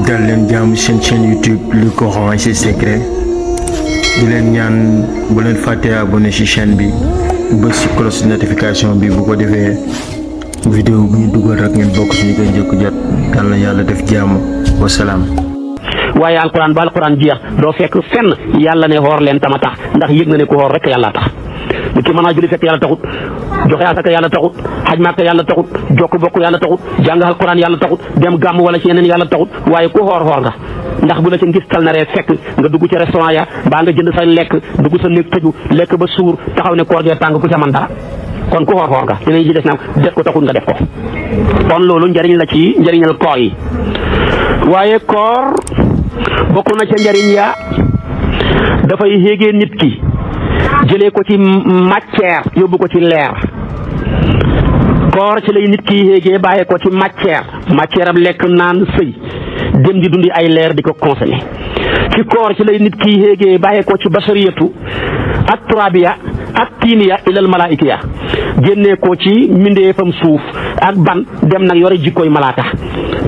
dal leen jaamu seen chaîne YouTube Le Coran et ses secrets di leen ñaan bu leen fàtte abonné ci chaîne bi bës ci cloche de notification bi bu ko defee vidéo bu ñu dugal rek ngeen bokk suñu koy njëkk jot yal na yàlla def jaamu wasalaam. waaye alquran ba alquran jeex doo fekk fenn yàlla ne xoor leen tama tax ndax yëg na ne ku xoor rek yàlla tax li ki mën a julli fekk yàlla taxut joxe asaka yàlla taxut xaj maaka yàlla taxut jokk bokk yàlla taxut jàng alquran yàlla taxut dem gàmm wala ci yeneen yàlla taxut waaye ku xoor xoor nga ndax bu la ca ngis tal na ree fekk nga dugg ci restaurant ya baa nga jënd sa lekk dugg sa néeg tëju lekk ba suur taxaw ne koor gee tàng ku ca man dara kon ku xoor xoor nga dinañ ci des nag def ko taxut nga def ko kon loolu njëriñ la ci njëriñal koor yi waaye koor bokk na ca njëriñ ya dafay yéegee nit ki jëlee ko ci matière yóbbu ko ci leer koor ci lay nit ki yéegee bàyyee ko ci matière am lekk naan sëy dem di dundi ay leer di ko consommer ci koor ci lay nit ki yéegee bàyyee ko ci bashariyatu ak turabiya ak tiiniya ilal malaa'ikiya génnee ko ci mbindeefam suuf ak ban dem nag yore jikkooy malaaka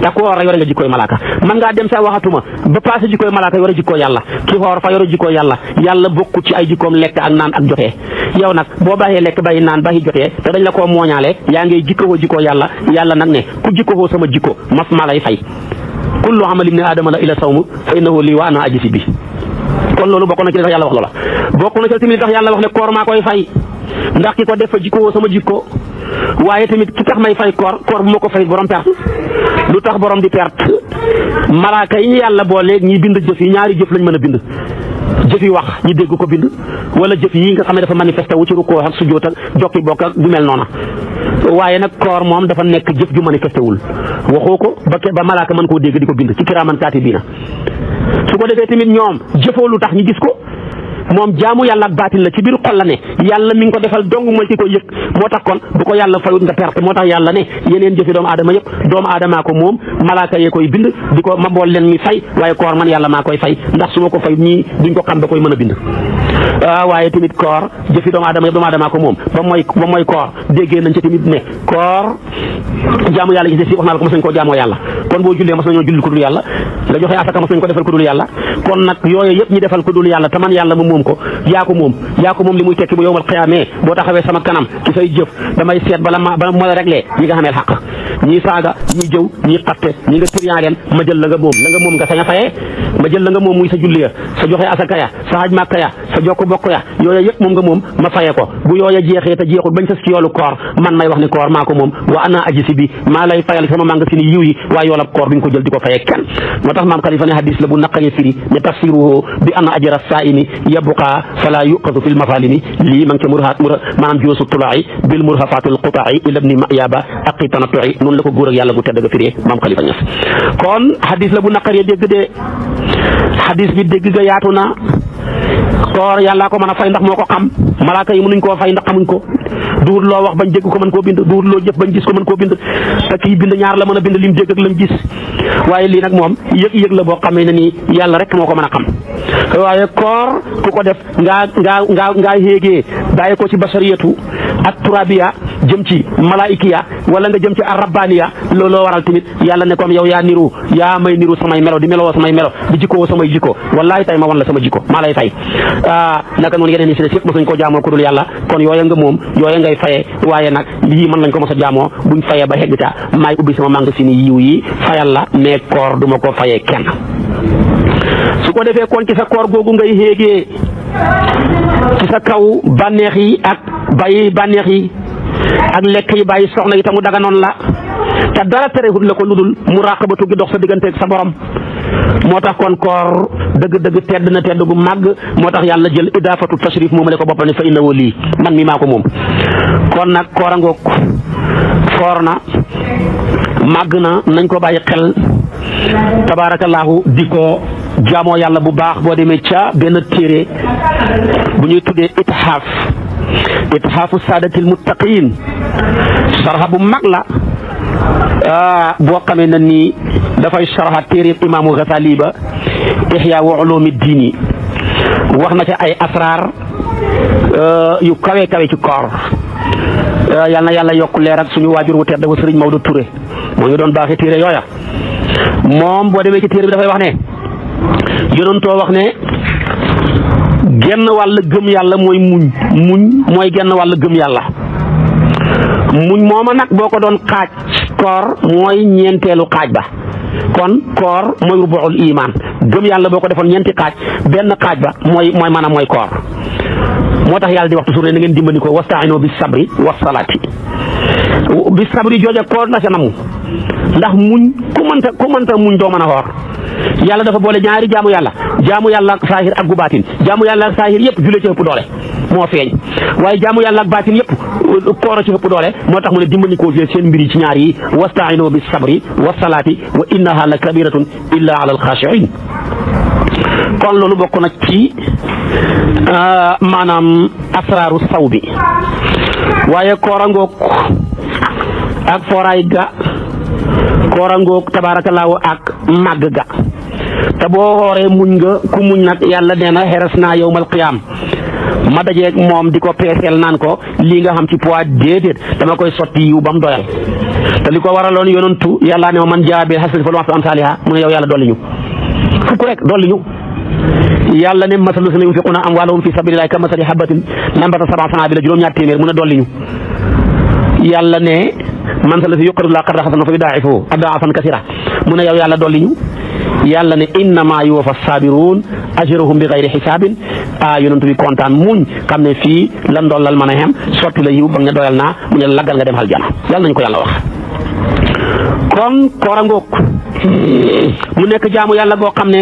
te ku xoor yore nga jikkooy malaaka man ngaa dem sa waxatuma ba passé jikkooy malaaka yore jikkoo yàlla ki xoor fa yore jikkoo yàlla bokku ci ay jikkoom lekk ak naan ak jotee yow nag boo bàyyee lekk bàyyi naan bàyyi jotee te dañ la koo mooñaale yaa ngay jikkoo jikkoo yàlla nag ne ku jikkoo sama jikko ma lay fay kullu amali ibni aadama la ila sawmu fa innahu lii wa ana ajisi bi kon loolu bokk na ci li tax yàlla wax loola bokk na ci tamit li tax yàlla wax ne koor maa koy fay ndax ki ko def fa jikkoo sama jikko waaye tamit ki tax may fay koor bu ma ko fay borom perte lu tax borom di perte malaaka yi yàlla boole ñi bind jëf yi ñaari jëf lañ mën a bind jëf yi wax ñi dégg ko bind wala jëf yi nga xam ne dafa manifesté wu ci rukkoo ak sujjóot ak jokki bokk ak du mel noona waaye nag koor moom dafa nekk jëf ju manifesté wul waxoo ko ba malaaka mën koo dégg di ko bind ci kiraaman kaatibiina su ko defee tamit ñoom jëfoo lu tax ñu gis ko moom jaamu yàlla ak baatin la ci biir xol la ne yàlla mi ngi ko defal dong mooy ki ko yëg moo tax kon bu ko yàlla fayut nga perte moo tax yàlla ne yeneen jëfi doomu aadama yëpp doomu aadamaa ko moom malaaka yee koy bind di ko ma bool leen mi fay waaye koor man yàlla maa koy fay ndax su ma ko fay ñii duñ ko xam ba koy mën a bind waaye tamit koor jëfi doomu aadama yëpp doomu aadamaa ko moom ba mooy koor déggee nañ ci tamit ne koor jaamu yàlla gis si wax naa la ko mos nañ koo jaamoo yàlla kon boo jullee mos nañoo julli ko dul yàlla nga joxe asaka mos nañ ko defal ko dul yàlla kon nag yooyu yëpp ñi defal ko dul yàlla te man yàlla moom ko yaa ko moom li muy tekki bu yowmal xiyaamee boo taxawee sama kanam ci say jëf damay seet bala ma la réglé ñi nga xameel xaq ñii saaga ñii jëw ñii xatte ñi nga turian leen ma jël la nga moom nga sañ a fayee ma jël la nga moom muy sa julli ya sa joxe asaka ya sa haj màkka ya sa jokk bokk ya yooya yëpp moom nga moom ma fayee ko bu yooya jeexee te jeexul bañ sas ci yoolu koor man may wax ni koor maa ko moom wa ana aji si bi maa lay fayal sama manga si ni yiw yi waaye yoolab koor duñ ko jël di ko fayee kenn moo tax maam Xalifa ne hadis la bu naqaree firi ne tafsiruhu bi anna ajra saa'imi yabqa fala yuqadu fil mafalimi lii ma ngi ca maanaam joosu tulaayi bil murhafatul qutaayi ila ibni mayaba aqi tanatu'i noonu la ko góor ak yàlla gu tedd ga firee maam Xalifa Ñas kon hadis la bu naqaree dégg de hadis bi dégg ga yaatu na koor yàllaa ko mën a fay ndax moo ko xam malaaka yi mënuñ koo fay ndax xamuñ ko duut loo wax bañ dégg ko mën koo bind duut loo jëf bañ gis ko mën koo bind te kii bind ñaar la mën a bind lim dégg ak lam gis waaye lii nag moom yëg la boo xamee ne nii yàlla rek moo ko mën a xam waaye koor ku ko def ngaa yéegee bàyyi ko ci basariyatu ak turabiya jëm ci malaikiya wala nga jëm ci arabaniya looloo waral tamit yàlla ne comme yow yaa may niru samay melo di meloo samay melo di jikkoo samay jikko wallahi tay ma wan la sama jikko maa lay fay naka noonu yeneen yi si des yëpp mosuñ koo jaamoo ku dul yàlla kon yooya nga moom yooya ngay fayee waaye nag lii mën lañ ko mos a jaamoo buñ fayee ba xegg ta maay ubbi sama màng si ni yiw yi fayal la mais koor duma ko fayee kenn su ko defee kon ci sa koor googu ngay xéegee ci sa kaw bànneex yi ak bàyyi bànneex yi ak lekk yi bàyyi soxna yi tamu daga noonu la te dara terewut la ko ludul muraqabatu gi dox sa digganteeg sa borom moo tax kon koor dëgg-dëgg tedd na tedd gu màgg moo tax yàlla jël idaafatu tashrif moom la ko boppam ne fa innahu lii man mi maa ko moom kon nag koor a ngoog foor na màgg na nañ ko bàyyi xel tabaarakallaahu di ko jaamoo yàlla bu baax boo demee ca benn téere bu ñuy tuddee itihaafu saadatil muttaqiin sarxa bu mag la boo xamee na ni dafay sarxa téere imaamu Ghazali ba Ihya wa ulumi diini wax na ca ay asraar yu kawe ci koor yal na yàlla yokk leer ak suñu waajur wu tedd wa Sëriñ Maodo Touré moo ñu doon baaxee téere yooya moom boo demee ci téere bi dafay wax ne yonentoo wax ne genn wàll gëm yàlla mooy muñ mooy genn wàll gëm yàlla. muñ mooma nag boo ko doon xaaj koor mooy ñeenteelu xaaj ba kon koor mooy rubuul iman gëm yàlla boo ko defoon ñeenti xaaj benn xaaj ba mooy maanaam mooy koor. moo tax yàlla di wax toujours ne na ngeen dimbali ko wastaa'inu bis sabri was salaati bis sabri jooja koor la ca namu ndax muñ ku mënta muñ doo mën a xoor. yàlla dafa boole ñaari jaamu yàlla ak saahir ak gu baatin jaamu yàlla ak saahir yëpp julle ci ëpp doole moo feeñ waaye jaamu yàlla ak baatin yëpp koor ci ëpp doole moo tax mu ne dimbali ko seen mbir yi ci ñaar yi wastaa'inu bis sabri was salaati wa innaha la kabiratun illa ala al xaashiin. kon loolu bokk na ci maanaam asraaru saw bi waaye koorangoog ak foraay ga koorangoog tabaarakallaahu ak màgg ga te boo xooree muñ nga ku muñ nag yàlla nee na xeres naa yawmal qiyaam ma dajeeg moom di ko peeseel naan ko lii nga xam ci poids déedéet dama koy sotti yiw ba mu doyal te li ko waraloon yonantu yàlla ne ma man jaa bil hasanati falahu ashru amsaalihaa mu ne yow yàlla dolli ñu fukk rek dolli ñu. yàlla ne masalu lazina yunfiquuna amwaalahum fi sabilillaahi ka masali habbatin anbatat sab'a sanaabila juróom-ñaar téeméer mu ne dolli ñu. yàlla ne man sa la si yuqridu llaaha qardan hasanan fa yudaa'ifahu ad'aafan kasiira mu ne yow yàlla dolli ñu. yàlla ne innamaa yuwaffa saabiruun ajrahum bi gayri xisaabin yonent bi kontaan muñ xam ne fii la ndollal mën a xem sotti la yiw ba nga doyal naa mu ne laggal nga dem aljana yàlla nañu ko yàlla wax. kon koor a ngoog mu nekk jaamu yàlla goo xam ne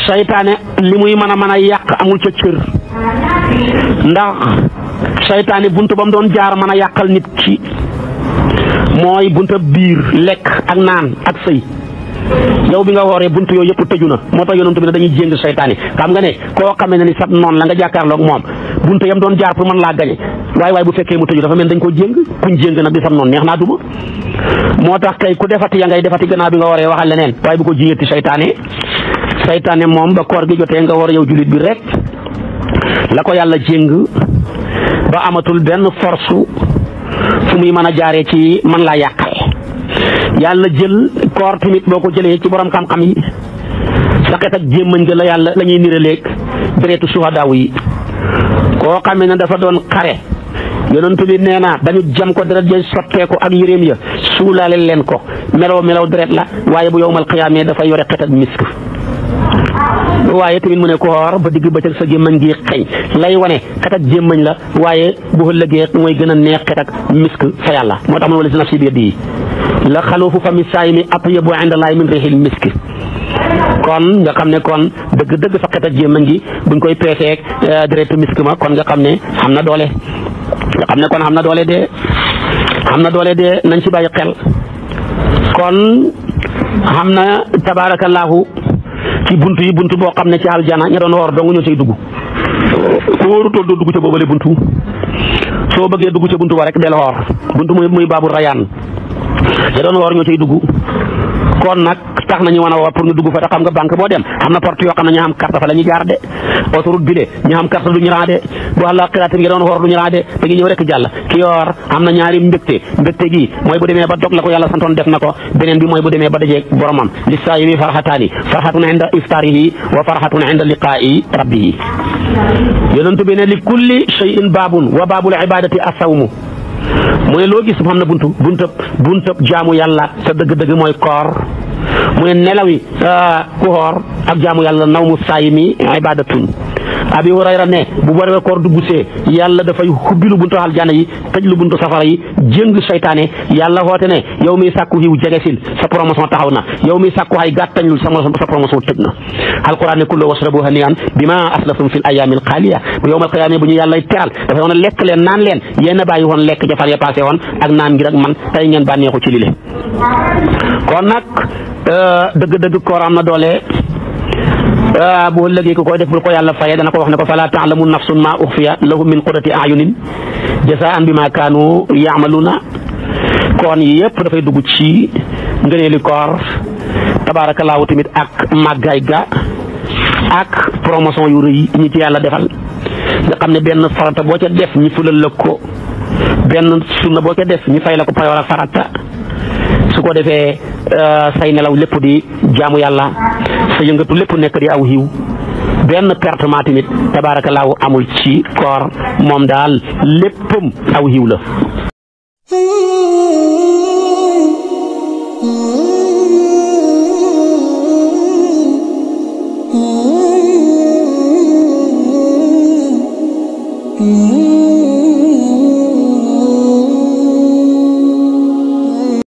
saytaane li muy mën a yàq amul ca cër ndax saytaane buntu ba mu doon jaar mën a yàqal nit ki mooy bunta biir lekk ak naan ak sëy yow bi nga wooree buntu yooyu yëpp tëju na moo tax yonent bi ne dañuy jéng saytaane xam nga ne koo xamee ne ni sab noonu la nga jàkkaarloog moom buntu yam doon jaar pour mën laa gañe waaye bu fekkee mu tëju dafa mel dañ ko jéng kuñ jéng nag di sab noonu neex naa duma moo tax kay ku defati ya ngay defati gannaaw bi nga wooree waxal leneen waaye bu ko jiyati saytaane moom ba koor gi jotee nga war yow julit bi rek la ko yàlla jéng ba amatul benn force fu muy mën a jaaree ci man laa yàqal yàlla jël koor tamit boo ko jëlee ci borom xam-xam yi sa xet ak jémmañ nga la yàlla la ñuy niraleeg deretu suhadaaw yi koo xamee ne dafa doon xare yonentu bi nee na dañu jam ko deret ja sotteeku ak yëreem ya suulaale leen ko melaw deret la waaye bu yowmal qiyaamee dafa yore xet ak misk waaye tamit mu ne koor ba digg bëccëg sa gémmañ gi xeeñ lay wane xet ak jémmañ la waaye bu ëllëgee mooy gën a neex xet ak misk fa yàlla moo tax mu ne wala si nafsi bi yadihi la xaluufu fami saayimi atyabu inda llaahi min riihil misk kon nga xam ne kon dëgg sa xet ak jémmañ gi buñ koy peeseeg deretu misk ma kon nga xam ne xam na doole nga xam ne kon xam na doole de nañ ci bàyyi xel kon xam na tabaarakallaahu ci buntu boo xam ne ci aljana ña doon woor dong ñoo cay dugg ku wóorutoon doo dugg ca boobale buntu soo bëggee dugg ca buntu ba rek del woor buntu muy baabu rayaan ña doon woor ñoo cay dugg kon nag tax nañu mën a woor pour ñu dugg fa te xam nga banque boo dem xam na porte yoo xam ne ñu am carte fa la ñuy jaar de autoroute bi de ñu am carte du ñu raa de bu àlla xiraat yi doon woor du ñu raa de dañuy ñëw rek jàll ki yoor am na ñaari mbégte gi mooy bu demee ba dog la ko yàlla santoon def na ko beneen bi mooy bu demee ba dajee boromam li saayimi farxataani farxatun inda iftarihi wa farxatun inda liqaa'i rabbihi yonentu bi ne li kulli shay'in baabun wa baabul ibadati asawmu mu ne loo gis xam na buntab jaamu yàlla sa dëgg-dëgg mooy koor mu ne nelawi ku xoor ak jaamu yàlla nawmu saayimi ibadatun Abi Hurayra ne bu waree koor duggusee yàlla dafay xubbi lu buntu aljana yi tëj lu buntu safara yi jéng seytaane yàlla xoote ne yow mi sàkku xiw jegesil sa promotion taxaw na yow mi sàkku xay gàttañlul sa promotion tëj na alquran ne kullu washrabu hani'an bima aslaftum fil ayamil xaaliya bu yowmal qiyaama bu ñu yàlla teral dafay woon lekk leen naan leen yéen a bàyyi woon lekk jafar ya passé woon ak naan ngir ak man tey ngeen bànneexu ci lile kon nag dëgg-dëgg koor am na doole bu ëllëgee ko koy def bu ko yàlla fayee dana ko wax ne ko fala ta'lamu nafsun ma ukhfiya lahum min qurrati a'yunin jazaa'an bima kaanu ya'maluna kon yëpp dafay dugg ci ngëneeli koor tabaarakallaahu tamit ak màggaay ga ak promotion yu rëy ñi ci yàlla defal nga xam ne benn farata boo ca def ñi fulal la ko benn sunna boo ca def ñi fay la ko payoor ak farata su ko defee say nelaw lépp di jaamu yàlla sa yëngatu lépp nekk di aw xiw benn pertement tamit tabaarakallaahu amul ci koor moom daal léppam aw xiw la. Mm-hmm.